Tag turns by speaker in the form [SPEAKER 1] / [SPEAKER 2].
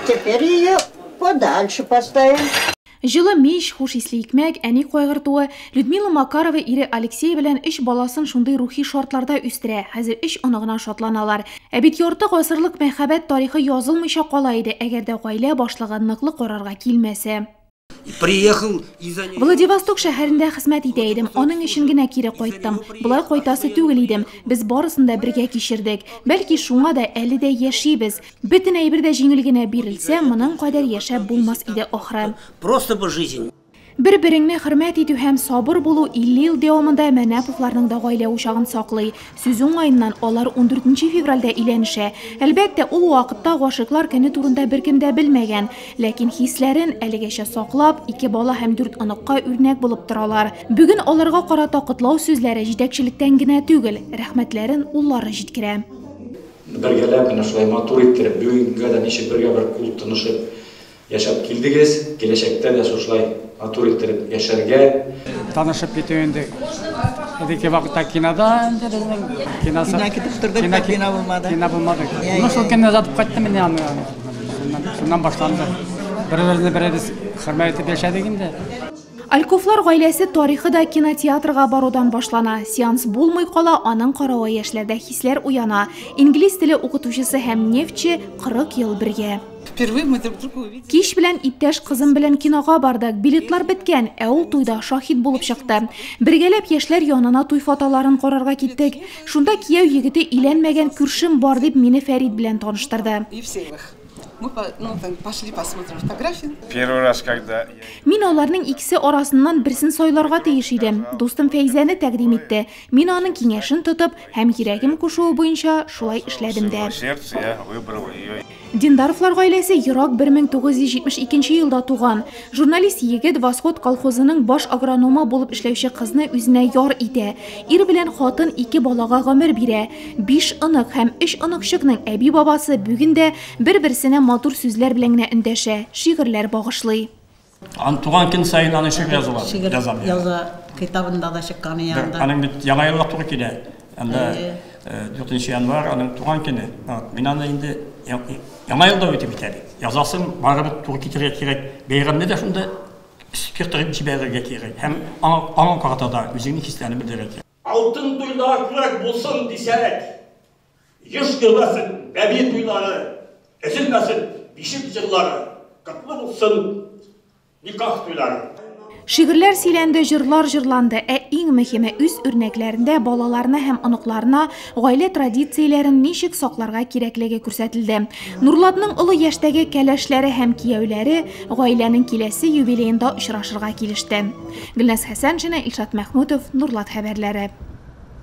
[SPEAKER 1] Теперь ее подальше поставим.
[SPEAKER 2] Җылы мич, хуш исле икмәк, әни кайгыртуы. Людмила Макарова ире Алексей белән өч баласын шундый рухи шартларда үстерә. Хәзер өч оныгына шатланалар. Ә бит ярты гасырлык мәхәббәт тарихы язылмыйча кала иде, әгәр дә гаилә башлыгы ныклы карарга килмәсә.
[SPEAKER 3] Приехал из-за нее.
[SPEAKER 2] Владивосток шәһәрендә хезмәт итә идем. Аның өчен генә кире кайттым. Болай кайтасы түгел идем. Без барысын да бергә кичердек. Бәлки шуңа да әле дә яшибез. Бөтен әйбер дә җиңел генә бирелсә, моның кадәр яшәп булмас иде ахры.
[SPEAKER 3] Просто бы жизнь.
[SPEAKER 2] Бер-береңне хөрмәт итү һәм сабыр булу 50 ел дәвамында Мәнәповларның да гаилә учагын саклый. Сүз уңаеннан, алар 14 февральдә өйләнешә. Әлбәттә, ул вакытта гашыйклар көне турында беркем дә белмәгән. Ләкин хисләрен әлегәчә саклап, ике бала һәм дүрт оныкка үрнәк булып торалар. Бүген аларга карата котлау сүзләре җитәкчелектән генә түгел, рәхмәтләрен уллары җиткерә.
[SPEAKER 4] Бергәләп менә шулай матур иттереп, бүгенгә дә ничек бергә бер кул тотынышып яшәп килдегез, киләчәктә дә шушылай матур иттереп яшәргә.
[SPEAKER 5] Танышып китү инде. Элекке вакытта кинода инде безнең киносы.
[SPEAKER 6] Кино китеп тордык, та кино булмады.
[SPEAKER 5] Кино булмады. Ну, шул көнне озатып кайттым инде аны. Шуннан башланды. Бер-беребезне беребез хөрмәт итеп яшәдек инде.
[SPEAKER 2] Альковлар гаиләсе тарихы да кинотеатрга барудан башлана. Сеанс булмый кала, аның каравы яшьләрдә хисләр уяна. Инглиз теле укытучысы һәм нефтьче 40 ел бергә.
[SPEAKER 6] Впервые мы друг друга увидели.
[SPEAKER 2] Кич белән иптәш кызым белән кинога бардык. Билетлар беткән, ә ул туйда шаһит булып чыкты. Бергәләп яшьләр янына туй фотоларын карарга киттек. Шунда кияү егете өйләнмәгән күршем бар дип мине Фәрит белән таныштырды.
[SPEAKER 6] Евсеевых. Мы ну, там, пошли посмотрим фотографии.
[SPEAKER 7] Первый раз, когда я
[SPEAKER 2] Мин аларның икесе арасыннан берсен сайларга тиеш идем. Дустым Фәйзәне тәкъдим итте. Мин аның киңәшен тотып һәм йөрәгем кушуы буенча шулай эшләдем дә.
[SPEAKER 7] своего сердца, я выбрал ее.
[SPEAKER 2] Диндаровлар гаиләсе ерак 1972 елда туган. Журналист егет Восход колхозының баш агрономы булып эшләүче кызны үзенә яр итә. Ир белән хатын ике балага гомер бирә. Биш онык һәм өч оныкчыкның әби бабасы бүген дә бер-берсенә матур сүзләр белән генә эндәшә, шигырьләр багышлый.
[SPEAKER 8] Ан туган көн саен аны шигырь языла.
[SPEAKER 9] Шигырь
[SPEAKER 8] Язам.
[SPEAKER 9] яза, китабында да чыкканы янында.
[SPEAKER 8] Аның бит яңа елга туры килә. Анда 4 январь аның туган көне. Вот, мин аны инде яңа елда үтеп итә бит. Язасың, барыбер туры китерергә кирәк. Бәйрәмне дә шунда кертеп җибәрергә кирәк. Һәм аңа карата да үзеңнең хисләреңне белдерергә кирәк.
[SPEAKER 10] Алтын туйлар күбрәк булсын дисәк, еш гөрләсен бәби туйлары, өзелмәсен бишек җырлары, котлы булсын никах туйлары.
[SPEAKER 2] Шигырьләр сөйләнде, җырлар җырланды, ә иң мөһиме үз үрнәкләрендә балаларына һәм оныкларына гаилә традицияләрен ничек сакларга кирәклеге күрсәтелде. Нурлатның олы яшьтәге кәләшләре һәм кияүләре гаиләнең киләсе юбилеенда очрашырга килеште. Гөлназ Хәсәншина, Илшат Мәхмүтов, Нурлат хәбәрләре.